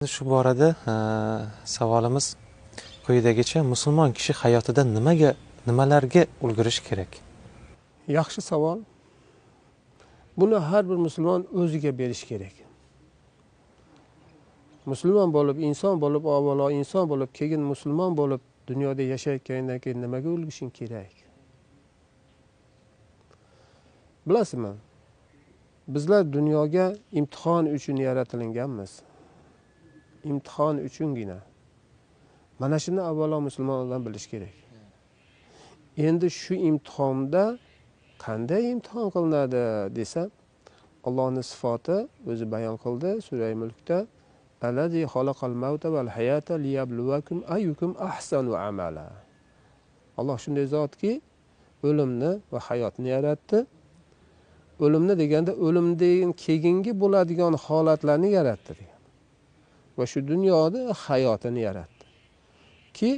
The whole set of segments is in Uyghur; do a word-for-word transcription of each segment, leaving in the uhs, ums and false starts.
Shu borada, e, savolimiz quyidagicha: musulmon kishi hayotida nimaga, nimalarga ulgurishi kerak? Yaxshi savol. Buni har bir musulmon o'ziga berishi kerak. Musulmon bo'lib, inson bo'lib, avvalo inson bo'lib, keyin musulmon bo'lib, dunyoda yashayotgandan keyin nimaga ulgurishing kerak? Bilasizmi? Bizlar dunyoga imtihon uchun yaratilinganmiz. Imtihon uchungina. Mana shuni avvalo musulmon odam bilishi kerak. Endi shu imtihonda qanday imtihon qilinadi desa, Allohning sifoti o'zi bayon qildi Sura Mulkda: "Allazi xalaqal mavta val hayata liyabluwakum ayyukum ahsanu amala." Alloh shunday zotki, o'limni va hayotni yaratdi. O'limni deganda, o'limdan keyingi bo'ladigan holatlarni yaratdi degan. Va shu dunyoda hayotini yaratdi. Ki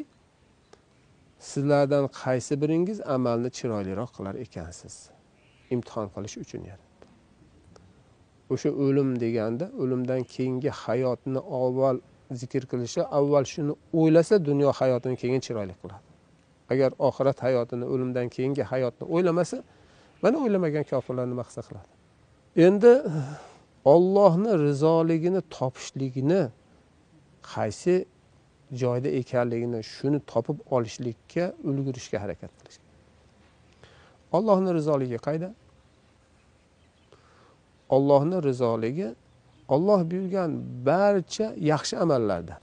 sizlardan qaysi biringiz amalni chiroyliroq qilar ekansiz? Imtihon qilish uchun yaratdi. O'sha o'lim deganda, o'limdan keyingi hayotni avval zikr qilishi, avval shuni o'ylasa, dunyo hayotini keyin chiroyli qiladi. Agar oxirat hayotini, o'limdan keyingi hayotni o'ylamasa, mana o'ylamagan kofirlar nima qilsa qiladi. Endi Allohni rizoligini topishligini, qaysi joyda ekanligini, shuni topib olishlikka ulgurishga harakat qilish. Allohni rizoligi qayda? Allohni rizoligi, Alloh buyurgan barcha yaxshi amallarda.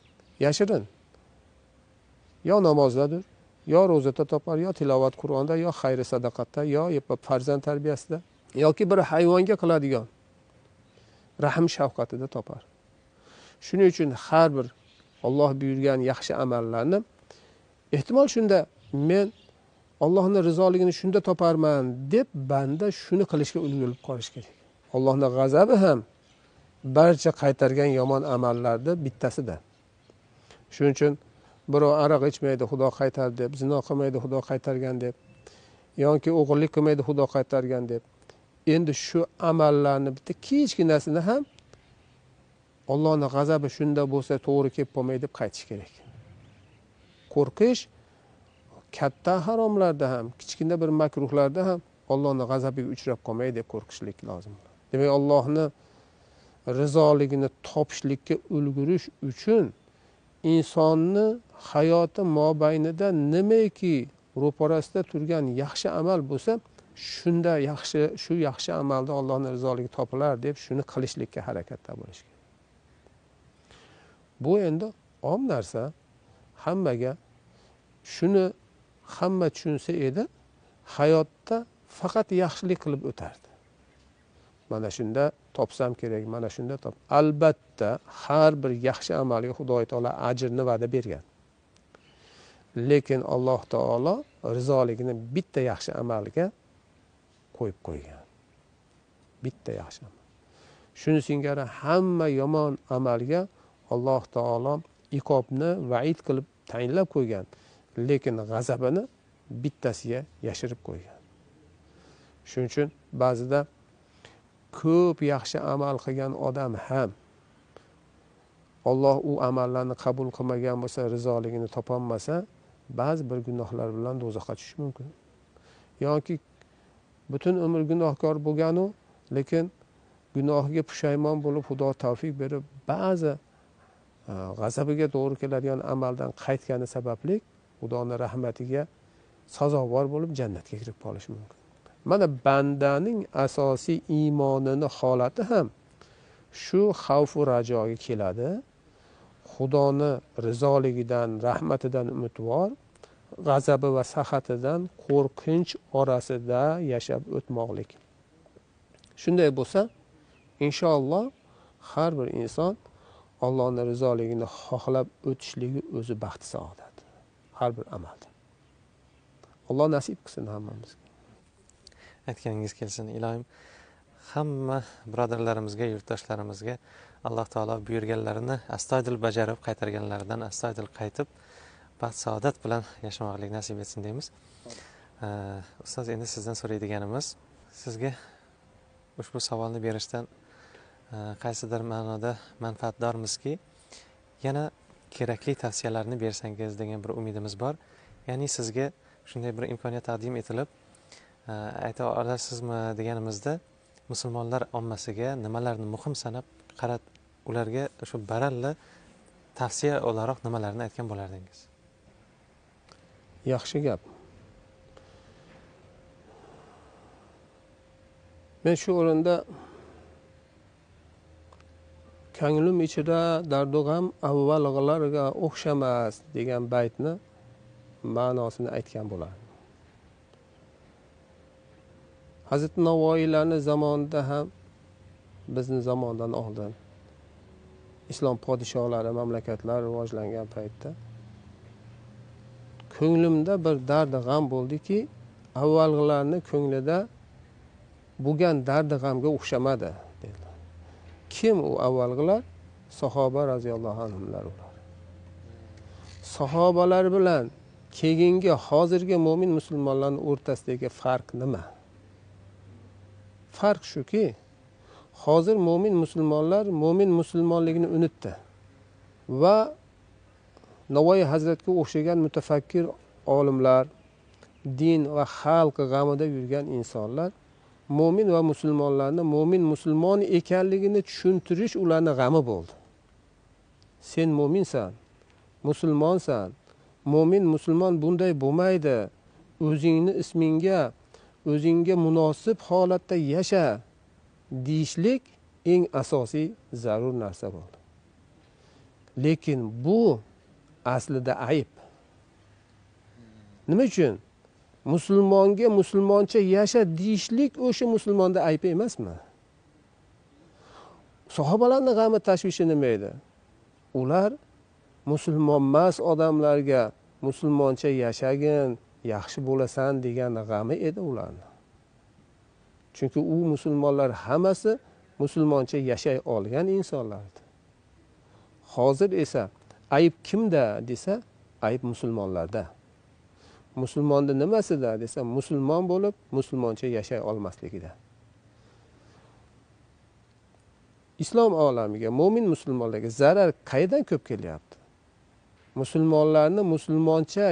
Yashirin. Yo namozdadir, yo ro'zada topar, yo tilovat Qur'onda, yo xayri sadaqatda, yo farzand tarbiyasida, yoki bir hayvonga qiladigan rahm shafqatida topar. Shuning uchun har bir Alloh buyurgan yaxshi amallarni, ehtimol, shunda men Allohni rizoligini shunda toparman deb banda shuni qilishga ulgurib qolish kerak. Allohni g'azabi ham barcha qaytargan yomon amallarni bittasida. Shuning uchun birov aroq ichmaydi, Xudo qaytardi deb, zino qilmaydi, Xudo qaytargan deb, yoki o'g'irlik qilmaydi, Xudo qaytargan deb. Endi shu amallarni bitta kichkinasini ham Allohning g'azabi shunda bo'lsa to'g'ri kelib qolmay deb qaytish kerak. Qo'rqish katta haromlarda ham, kichkina bir makruhlarda ham Allohning g'azabiga uchrab qolmay deb qo'rqishlik lozim. Demak, Allohni rizoligini topishlikka ulgurish uchun insonni hayoti mobaynida nimaki ro'parasida turgan yaxshi amal bo'lsa, shunda yaxshi, shu yaxshi amalda Allohning rizoligi topilar deb shuni qilishlikka harakatda bo'lish kerak. Bu endi om narsa, hammaga shuni hamma tushunsa edi, hayotda faqat yaxshilik qilib o'tardi. Mana shunda topsam kerak, mana shunda top. Albatta, har bir yaxshi amalga Xudoy taolo ajrni va'da bergan. Lekin Alloh taolo rizoligini bitta yaxshi amalga qo'yib qo'ygan. Bitta yaxshi amal. Shuni singari hamma yomon amalga Alloh taolo iqobni va'id qilib tayinlab qo'ygan. Lekin g'azabini bittasiga yashirib qo'ygan. Shuning uchun ba'zida ko'p yaxshi amal qilgan odam ham Alloh u amallarni qabul qilmagan bo'lsa, rizoligini topolmasa, ba'zi bir gunohlar bilan do'zaxga tushishi mumkin. Yoki butun umr gunohkor bo'lganu, lekin gunohiga pushaymon bo'lib, Xudo tavfiq berib, ba'zi, a, g'azabiga to'g'ri keladigan amaldan qaytgani sababli Xudoni rahmatiga sazovor bo'lib, jannatga kirib qolishi mumkin. Mana, bandaning asosiy iymonini holati ham shu xavfu rajoga keladi. Xudoni rizoligidan, rahmatidan umidvor, g'azabi va sahatidan qo'rqinch orasida yashab o'tmoqlik. Shunday bo'lsa, inshaalloh, har bir inson Allohning rizoligini xohlab o'tishligi o'zi baxti saodat. Har bir amalda. Alloh nasib qilsin hammamizga. Aytganingiz kelsin, ilohim. Hamma birodarlarimizga, yurtdoshlarimizga Alloh taolo buyurganlarini astoydil bajarib, qaytarganlaridan astoydil qaytib, baxt, saodat bilan yashamoqlik nasib etsin deymiz. Aa, ustoz, endi sizdan so'raydiganimiz, sizga ushbu savolni berishdan, aa, qaysidir ma'noda manfaatdormizki, يەنە كېرەكلىك تەۋسىيەلەرنى بەرسەڭىز دېگەن بىر ئۈمىدىمىز بار. يەنى سىزگە شۇنداي بىر ئىمكانىيەت تەقدىم ئېتىلىپ، ئە، ئېيتىۋالارسىزمۇ دېگىنىمىزدە، مۇسۇلمانلار ئاممىسىگە نېمىلەرنى مۇھىم ساناپ قاراپ، ئۇلارغا شۇ بارلىق تەۋسىيە ئولاراق نېمىلەرنى ئېيتقان بولاردىڭىز؟ ياخشى گەپ. مەن شۇ ئورۇندا «كۆڭلۈم ئىچىدە دەردۇ غەم ئەۋۋەلقىلەرگە ئوخشىماس» دېگەن بەيتنى مەناسىنى ئېيتقان بولاي. ھەزرىتى ناۋائىيلارنى زامانىدا ھەم بىزنى زاماندىن ئالدىن ئىسلام پادىشاھلىرى، مەملىكەتلەر راۋاجلانغان پەيتتە كۆڭلۈمدە بىر دەردى غەم بولدىكى، ئەۋۋەلقىلەرنى كۆڭلىدە بولغان دەردى غەمگە ئوخشىمىدى، دېدى. كىم ئۇ ئەۋۋەلقىلەر؟ ساھابە رەزىياللاھۇ ئەنھۇملار ئۇلار. ساھابىلەر بىلەن كېيىنكى، ھازىرقى مۆمىن مۇسۇلمانلارنىڭ ئورتاسىدىكى پەرق نېمە؟ پەرق شۇكى، ھازىر مۆمىن مۇسۇلمانلار مۆمىن مۇسۇلمانلىقىنى ئۇنتتى ۋە ناۋائىي ھەزرەتكە ئوخشىغان مۇتەپەككۇر ئالىملار، دىن ۋە خەلق غېمىدە يۈرگەن ئىنسانلار مۆمىن ۋە مۇسۇلمانلارنى مۆمىن مۇسۇلمان ئىكەنلىكىنى چۈشەندۈرۈش ئۇلارنىڭ غېمى بولدى. سەن مۆمىنسەن، مۇسۇلمانسەن، مۆمىن مۇسۇلمان بۇنداق بولمايدۇ، ئۆزۈڭنى ئىسمىڭگە، ئۆزۈڭگە مۇناسىپ ھالەتتە ياشا دېيىشلىك ئەڭ ئاساسىي زەرۇر نەرسە بولدى. لېكىن بۇ ئەسلىدە ئەيىب. نېمە ئۈچۈن؟ مۇسۇلمانغا مۇسۇلمانچە ياشا دېيىشلىك ئۆشى مۇسۇلماندا ئەيىب ئەمەسمۇ؟ ساھابىلەرنىڭ غەمى تەشۋىشى نېمە ئىدى؟ ئۇلار مۇسۇلمانماس ئادەملەرگە مۇسۇلمانچە ياشاگىن، ياخشى بولىسەن دېگەن غەمى ئىدى ئۇلارنىڭ. چۈنكى ئۇ مۇسۇلمانلار ھەممىسى مۇسۇلمانچە ياشاي ئالغان ئىنسانلار ئىدى. ھازىر ئېسە ئەيىب كىمدە دېسە، ئەيىب مۇسۇلمانلاردا. مۇسۇلماندا نېمىسىدە دېسە، مۇسۇلمان بولۇپ مۇسۇلمانچە ياشاي ئالماسلىقىدا. ئىسلام ئالەمىگە، مۆمىن مۇسۇلمانلارغا زەرەر قەيەردىن كۆپ كېلىۋاتىدۇ؟ مۇسۇلمانلارنى مۇسۇلمانچە،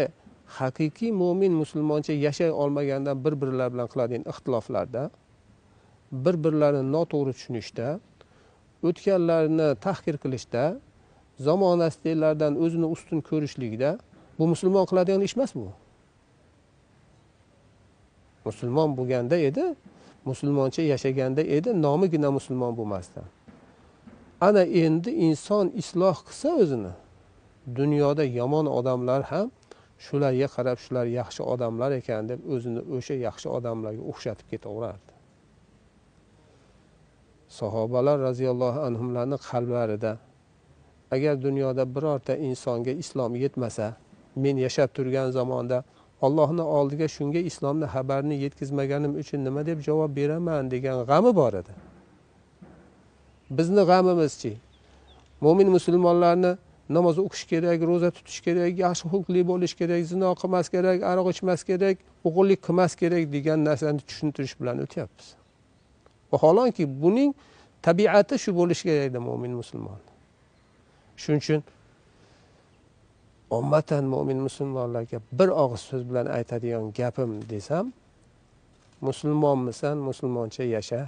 ھەقىقىي مۆمىن مۇسۇلمانچە ياشاي ئالمىغاندا، بىر-بىرلەر بىلەن قىلىدىغان ئىختىلاپلاردا، بىر-بىرلەرنى ناتوغرا چۈشىنىشتە، ئۆتكەنلەرنى تەھقىر قىلىشتا، زامانەسىدىكىلەردىن ئۆزىنى ئۈستۈن كۆرۈشلۈكىدە، بۇ مۇسۇلمان قىلىدىغان ئىش ئەمەس بۇ. مۇسۇلمان بولغاندا ئىدى، مۇسۇلمانچە ياشىغاندا ئىدى، نامىگىنا مۇسۇلمان بولماستىن. ئانا ئەمدى ئىنسان ئىسلاھ قىلسا ئۆزىنى، دۇنيادا يامان ئادەملەر ھەم شۇلارغا قاراپ، شۇلار ياخشى ئادەملەر ئىكەن دەپ، ئۆزىنى ئوشۇ ياخشى ئادەملەرگە ئوخشىتىپ كېتىۋېرەتتى. ساھابىلەر رەزىياللاھۇ ئەنھۇملارنىڭ قەلبلىرىدە، ئەگەر دۇنيادا بىرەرتە ئىنسانغا ئىسلام يەتمىسە، مەن ياشاپ تۇرغان زاماندا ئاللاھنىڭ ئالدىغا شۇنىڭغا ئىسلامنى خەبەرنى يەتكۈزمىگىنىم ئۈچۈن نېمە دەپ جاۋاب بېرەمەن دېگەن غەمى بار ئىدى. بىزنىڭ غەمىمىزچى؟ مۆمىن مۇسۇلمانلارنى ناماز ئوقۇش كېرەك، روزا تۇتۇش كېرەك، ياخشى خۇلقلىق بولۇش كېرەك، زىنا قىلماس كېرەك، ئاراق ئىچمەس كېرەك، ئوغرىلىق قىلماس كېرەك دېگەن نەرسىلەرنى چۈشەندۈرۈش بىلەن ئۆتۈۋاتىمىز. ۋاھالەنكى، بۇنىڭ تەبىئىتى شۇ بولۇشى كېرەك ئىدى مۆمىن مۇسۇلمان. شۇنىڭ ئۈچۈن ئاممىتەن مۆمىن مۇسۇلمانلارغا بىر ئاغىز سۆز بىلەن ئېيتىدىغان گېپىم دېسەم، مۇسۇلمانمىسەن، مۇسۇلمانچە ياشا.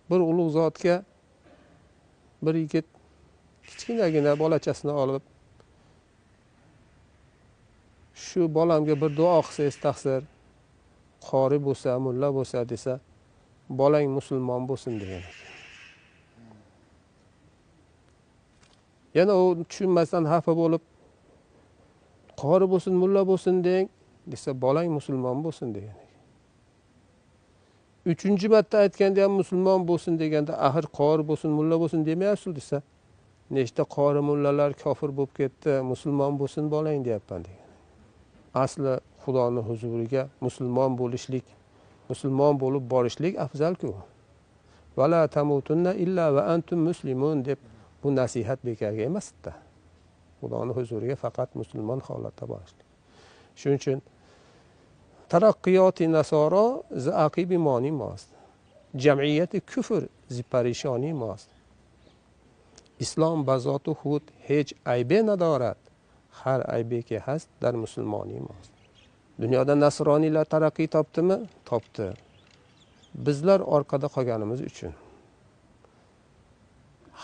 بىر ئۇلۇغ زاتقا بىر يىگىت كىچىككىنىگىنە بالىچىسىنى ئالىپ، شۇ بالامغا بىر دۇئا قىلسىز تەقسىر، قارى بولسا، موللا بولسا دېسە، بالاڭ مۇسۇلمان بولسۇن دېگەن. يەنە ئۇ چۈشەنمەستىن خاپا بولۇپ، قارى بولسۇن، موللا بولسۇن دېڭ دېسە، بالاڭ مۇسۇلمان بولسۇن دېگەن. ئۈچىنچى مەرتە ئېيتقاندا ھەم مۇسۇلمان بولسۇن دېگەندە، ئاخىر قارى بولسۇن، موللا بولسۇن دېمەي ئەسلى دېسە، نەشتە قارى موللالار كاپىر بولۇپ كەتتى، مۇسۇلمان بولسۇن بالاڭ دەيەتمەن دېگەن. ئەسلى خۇدانىڭ ھۇزۇرىغا مۇسۇلمان بولۇشلۇق، مۇسۇلمان بولۇپ بارىشلىق ئەفزەلكۇ. «ۋەلا تەمۇتۇننە ئىللا ۋە ئەنتۇم مۇسلىمۇن» دەپ بۇ نەسىھەت بىكارغا ئەمەستە. خۇدانىڭ ھۇزۇرىغا پەقەت مۇسۇلمان ھالەتتە بارىشلىق. شۇنىڭ ئۈچۈن تەرەققىياتى نەسارا زى ئەقىبى مانى ماست. جەمئىيەتى كۈفر زى پەرىشانی ماست. اسلام بذات خود هیچ عیبی ندارد، هر عیبی که هست در مسلمانی ماست. دۇنيادا نەسرانىيلار تەرەققىي تاپتىمۇ؟ تاپتى. بىزلەر ئارقىدا قالغىنىمىز ئۈچۈن.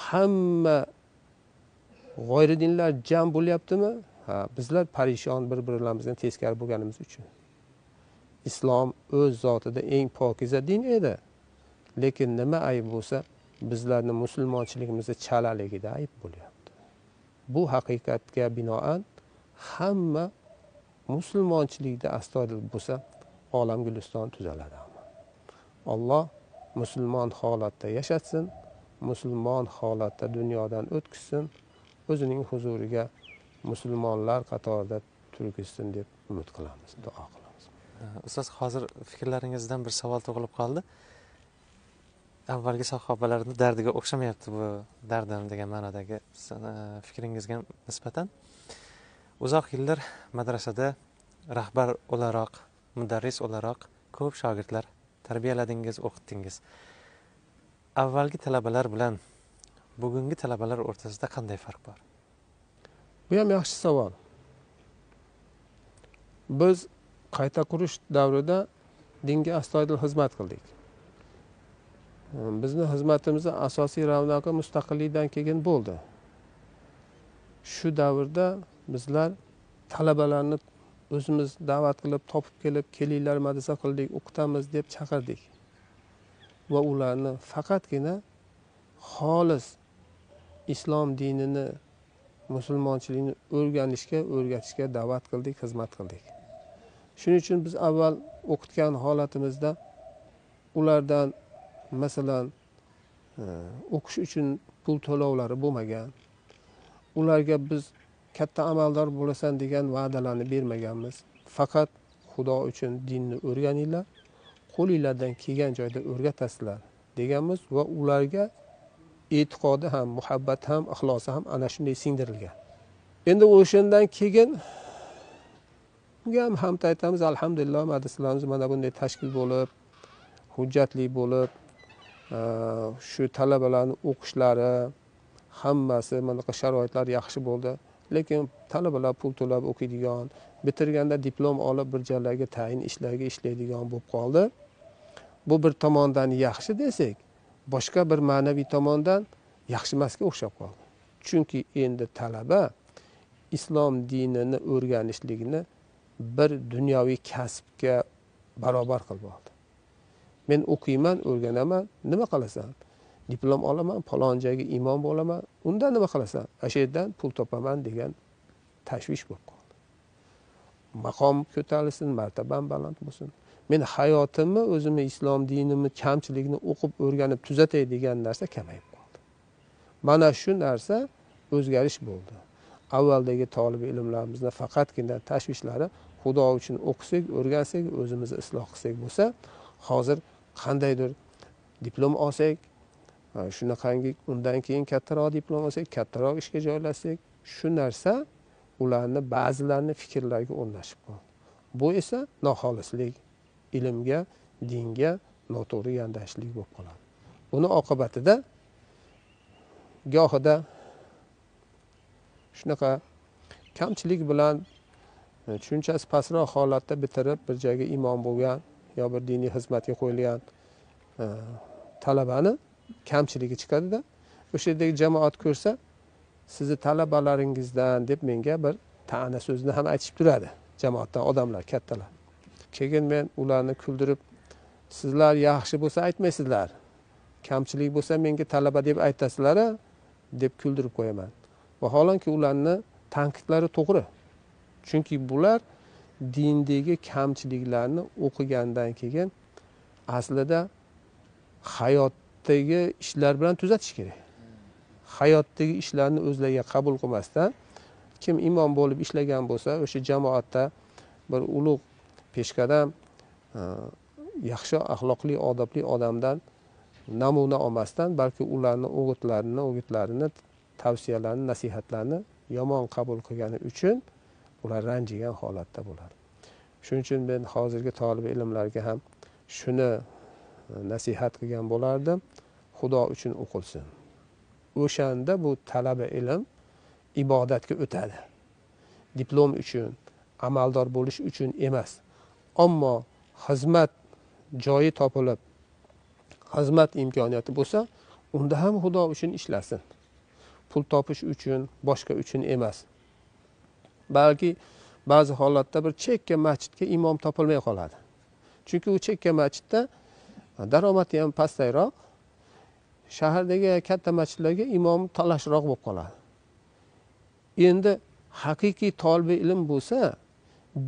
ھەممە غەيرىدىنلار جەم بولۇۋاتىمۇ؟ ھە، بىزلەر پەرىشان بىر-بىرلىرىمىزدىن تەسكەر بولغىنىمىز ئۈچۈن. ئىسلام ئۆز زاتىدا ئەڭ پاكىزە دىن ئىدى. لېكىن نېمە ئەيىب بولسا، بىزلەرنى مۇسۇلمانچىلىقىمىزدا چەلەنلىكىدە ئەيىب بولۇۋاتىدۇ. بۇ ھەقىقەتكە بىنائەن ھەممە مۇسۇلمانچىلىقتا ئەستايىدىل بولسا، ئالەم گۈلىستان تۈزەلەيدۇ. ئاللا مۇسۇلمان ھالەتتە ياشاتسۇن، مۇسۇلمان ھالەتتە دۇنيادىن ئۆتكۈزسۇن، ئۆزىنىڭ ھۇزۇرىغا مۇسۇلمانلار قاتارىدا تۈرگۈزسۇن دەپ ئۈمىد قىلىمىز، دۇئا قىلىمىز. ئۇستاز، ھازىر پىكىرلىرىڭىزدىن بىر ساۋال تۇغۇلۇپ قالدى. ئەۋۋەلگى ساھابىلەرنىڭ دەردىگە ئوخشىمايتتى بۇ دەردىم دېگەن مەنادىكى، ئە، پىكرىڭىزگە نىسبەتەن. ئۇزاق يىللار مەدرەسەدە رەھبەر ئولاراق، مۇدەررىس ئولاراق كۆپ شاگىرتلار تەربىيەلىدىڭىز، ئوقۇتتىڭىز. ئەۋۋەلگى تەلەبىلەر بىلەن بۈگۈنكى تەلەبىلەر ئوتتۇرىسىدا قانداق پەرق بار؟ بۇ ھەم ياخشى ساۋال. بىز قايتا قۇرۇش دەۋرىدە دىنگە ئەستايىدىل خىزمەت قىلدۇق. بىزنىڭ خىزمىتىمىزنىڭ ئاساسىي راۋناقى مۇستەقىللىكتىن كېيىن بولدى. شۇ دەۋردە بىزلەر تەلەبىلەرنى ئۆزىمىز دەۋەت قىلىپ، تاپىپ كېلىپ، «كېلىڭلار، مەدرىسە قىلدۇق، ئوقۇتىمىز» دەپ چاقىردۇق. ۋە ئۇلارنى پەقەتكىنە خالىس ئىسلام دىنىنى، مۇسۇلمانچىلىقنى ئۆگىنىشكە، ئۆگىتىشكە دەۋەت قىلدۇق، خىزمەت قىلدۇق. شۇنىڭ ئۈچۈن بىز ئاۋۋال ئوقۇتقان ھالىتىمىزدە ئۇلاردىن، مەسىلەن، ئە، ئوقۇش ئۈچۈن پۇل تۆلەۋلىرى بولمىغان. ئۇلارغا بىز «كاتتا ئەمەلدار بولىسەن» دېگەن ۋەدىلەرنى بەرمىگەنمىز. پەقەت «خۇدا ئۈچۈن دىننى ئۆگىنىڭلار، قولۇڭلاردىن كەلگەن جايدا ئۆگىتەرسىلەر» دېگەنمىز ۋە ئۇلارغا ئېتىقادى ھەم، مۇھەببەت ھەم، ئىخلاسى ھەم ئەنە شۇنداق سىڭدۈرۈلگەن. ئەمدى ئۇ شۇندىن كېيىن ھەم، ھەم ئېيتىمىز، ئەلھەمدۇلىللا، مەدرىسىلىرىمىز مانا بۇنداق تەشكىل بولۇپ، ھۆججەتلىك بولۇپ، ئە، شۇ تەلەبىلەرنىڭ ئوقۇشلىرى، ھەممىسى مانا شارائىتلار ياخشى بولدى. لېكىن تەلەبىلەر پۇل تۆلەپ ئوقۇيدىغان، پۈتتۈرگەندە دىپلوم ئېلىپ بىر جايلارغا تەيىن ئىشلارغا ئىشلەيدىغان بولۇپ قالدى. بۇ بىر تاماندىن ياخشى دېسەك، باشقا بىر مەنىۋى تاماندىن ياخشى ئەمەسكە ئوخشاپ قالدى. چۈنكى ئەمدى تەلەبە ئىسلام دىنىنى ئۆگىنىشلىكىنى بىر دۇنياۋى كەسىپكە باراۋەر قىلىپ ئالدى. «مەن ئوقۇيمەن، ئۆگىنىمەن، نېمە قىلىسەن؟» «دىپلوم ئالىمەن، پالان جايغا ئىمام بولىمەن، ئۇندا نېمە قىلىسەن؟» «ئەشۇ يەردىن پۇل تاپىمەن» دېگەن تەشۋىش بولۇپ قالدى. ماقام كۆتۈرۈلسۇن، مەرتىبەم بالاند بولسۇن. مەن ھاياتىمنى ئۆزۈمنى ئىسلام دىنىمنى كەمچىلىكىنى ئوقۇپ ئۆگىنىپ تۈزىتەي دېگەن نەرسە كېمەيىپ قالدى. مانا شۇ نەرسە ئۆزگىرىش بولدى. ئاۋۋالدىكى تالىبى ئىلىملىرىمىزنى پەقەتكىنە تەشۋىشلىرى «خۇدا ئۈچۈن ئوقۇساق، ئۆگەنسەك، ئۆزىمىزنى ئىسلاھ قىلساق» بولسا، ھازىر قاندايدۇر دىپلوم ئالساق، شۇنىڭدىن كېيىن، ئۇندىن كېيىن كاتتىراق دىپلوم ئالساق، كاتتىراق ئىشقا جايلاشساق، شۇ نەرسە ئۇلارنى، بەزىلەرنى پىكىرلەرگە ئورناشىپ قالدى. بۇ ئېسە ناخالىسلىق، ئىلىمگە، دىنگە ناتوغرا يانداشلىق بولۇپ قالدى. بۇنىڭ ئاقىۋىتىدە گاھىدا شۇناقا كەمچىلىك بىلەن، ئە، چۈشەنچىسى پەسراق ھالەتتە پۈتتۈرۈپ، بىر جايغا ئىمام بولغان يا بىر دىنىي خىزمەتكە قويۇلغان، ئە، تەلەبىنىڭ كەمچىلىكى چىقىدۇ-دە. ئۇ يەردىكى جامائەت كۆرسە، «سىزنىڭ تەلەبىلىرىڭىزدىن» دەپ ماڭا بىر تەنە سۆزنى ھەم ئېيتىشىپ تۇرىدۇ جامائەتتىن ئادەملەر، كاتتىلار. كېيىن مەن ئۇلارنى كۈلدۈرۈپ، «سىزلەر ياخشى بولسا ئېيتمايسىزلار، كەمچىلىك بولسا ماڭا تەلەبە دەپ ئېيتىسىلەر» دەپ كۈلدۈرۈپ قويىمەن. ۋاھالەنكى ئۇلارنىڭ تەنقىدلىرى توغرا. چۈنكى بۇلار دىندىكى كەمچىلىكلەرنى ئوقۇغاندىن كېيىن ئەسلىدە ھاياتتىكى ئىشلار بىلەن تۈزىتىش كېرەك. ھاياتتىكى ئىشلارنى ئۆزلەرگە قوبۇل قىلماستىن، كىم ئىمام بولۇپ ئىشلىگەن بولسا، ئۆشە جامائەتتە بىر ئۇلۇغ پېشقەدەم، ئە، ياخشى ئەخلاقلىق، ئادەپلىك ئادەمدىن نەمۇنە ئالماستىن، بەلكى ئۇلارنىڭ ئوغۇتلىرىنى، ئوغۇتلىرىنى، تەۋسىيەلەرنى، نەسىھەتلەرنى يامان قوبۇل قىلغىنى ئۈچۈن ئۇلار رەنجىگەن ھالەتتە بولىدۇ. شۇنىڭ ئۈچۈن مەن ھازىرقى تالىبى ئىلىملەرگە ھەم شۇنى نەسىھەت قىلغان بولاتتىم، خۇدا ئۈچۈن ئوقۇلسۇن. O'shanda bu talaba ilm ibodatga o'tadi. Diplom uchun, amaldor bo'lish uchun emas. Ammo xizmat joyi topilib, xizmat imkoniyati bo'lsa, unda ham Xudo uchun ishlasin. Pul topish uchun, boshqa uchun emas. Balki ba'zi holatda bir chekka masjidga imom topilmay qoladi. Chunki u chekka masjidda daromadi ham pastroq, shahardagi katta masjidlarga imom talashroq bo'lib qoladi. Endi haqiqiy tolibi ilm bo'lsa,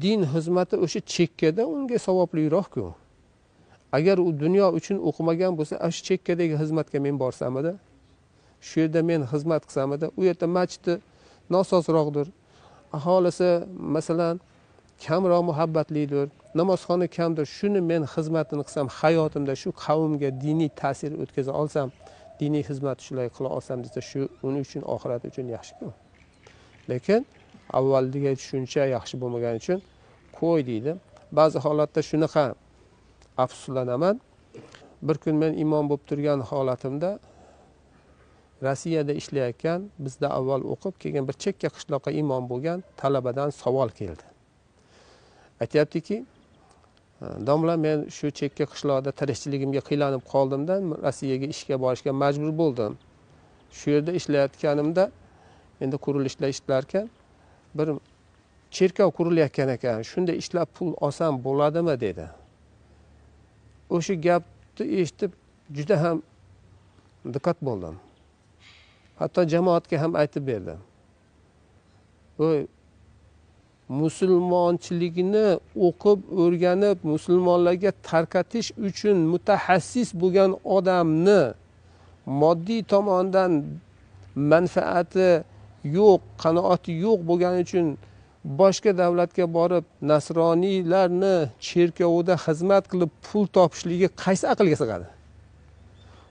din xizmati o'sha chekkada unga savobliroq-ku. Agar u dunyo uchun o'qimagan bo'lsa, "A, shu chekkadagi xizmatga men borsamidi? Shu yerda men xizmat qilsamidi?" U yerda masjidi nosozroqdir. Aholisi, masalan, kamroq muhabbatlidir. Namozxona kamdir. Shuni men xizmatini qilsam, hayotimda shu qavmga diniy ta'sir o'tkaza olsam, diniy xizmat shular qila olsam desa, shu uning uchun, oxirati uchun yaxshi-ku. Lekin avvaldagi tushuncha yaxshi bo'lmagani uchun qo'y deydi. Ba'zi holatda shunaqa afsuslanaman. Bir kun men imom bo'lib turgan holatimda Rossiyada ishlayotgan, bizda avval o'qib, keyin bir chekka qishloqqa imom bo'lgan talabadan savol keldi. Aytyaptiki, "Domla, men shu chekka qishloqda tirikchiligimga qiylanib qoldimda, Rossiyaga ishga borishga majbur bo'ldim. Shu yerda ishlayotganimda, endi qurilishda ishlarkan, bir cherkov qurilayotgan ekan, shunda ishlab pul olsam bo'ladimi?" dedi. O'sha gapni eshitib, juda ham diqqat bo'ldim. Hatto jamoatga ham aytib berdim. Bu musulmonchilikni o'qib, o'rganib, musulmonlarga tarqatish uchun mutaxassis bo'lgan odamni moddiy tomondan manfaati yo'q, qanoati yo'q bo'lgani uchun boshqa davlatga borib, nasroniylarni cherkovida xizmat qilib pul topishligi qaysi aqlga sig'adi?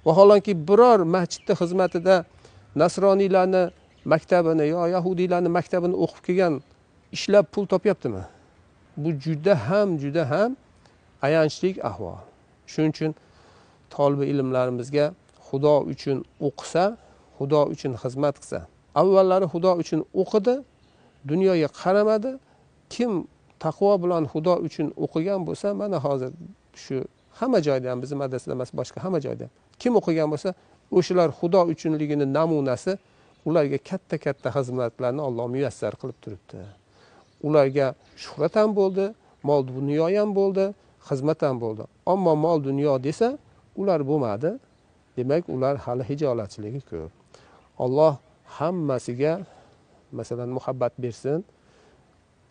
Vaholanki, biror masjidni xizmatida nasroniylarni maktabini yo yahudiylarni maktabini o'qib kelgan, ishlab pul topyaptimi? Bu juda ham, juda ham ayanchli ahvol. Shuning uchun tolibi ilmlarimizga Xudo uchun o'qisa, Xudo uchun xizmat qilsa. Avvallari Xudo uchun o'qidi, dunyoga qaramadi. Kim taqvo bilan Xudo uchun o'qigan bo'lsa, mana hozir shu hamma joyda ham, bizni madrasada emas, boshqa hamma joyda ham. Kim o'qigan bo'lsa, o'shalar Xudo uchunligini namunasi, ularga katta-katta xizmatlarni Alloh muyassar qilib turibdi. Ularga shuhrat ham bo'ldi, mol dunyo ham bo'ldi, xizmat ham bo'ldi. Ammo mol dunyo desa, ular bo'lmadi. Demak, ular hali hijolatchiligi ko'p. Alloh hammasiga, masalan, muhabbat bersin.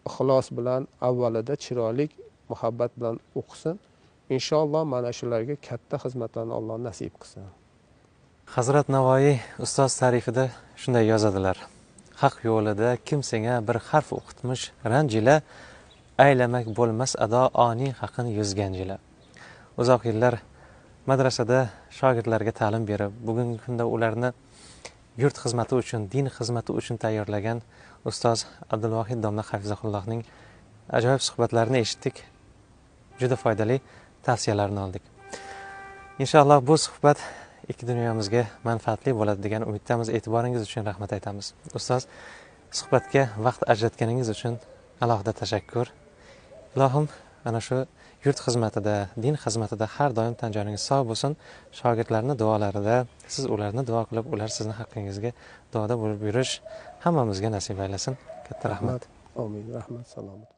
Ixlos bilan, avvalida chiroyli muhabbat bilan o'qisin. Inshaalloh, mana shularga katta xizmatlarni Alloh nasib qilsin. Hazrat Navoiy ustoz ta'rifida shunday yozadilar: "Haq yo'lida kim senga bir harf o'qitmish ranj ila, aylamak bo'lmas ado oning haqin yuz ganj ila." Uzoq yillar madrasada shogirdlarga ta'lim berib, bugungi kunda ularni yurt xizmati uchun, din xizmati uchun tayyorlagan ustoz Abdulvohid domla hafizahullohning ajoyib suhbatlarini eshitdik. Juda foydali tavsiyalarni oldik. Inshaalloh, bu suhbat ikki dunyomizga manfaatli bo'ladi degan umiddamiz. E'tiboringiz uchun rahmat aytamiz. Ustoz, suhbatga vaqt ajratganingiz uchun alohida tashakkur. Ilohim, ana shu yurt xizmatida, din xizmatida har doim tan joningiz sog' bo'lsin. Shogirdlarni duolarida siz ularni duo qilib, ular sizni haqqingizga duoda bo'lib yurish hammamizga nasib aylasin. Katta rahmat. Rahmat. Omin. Rahmat, salomat.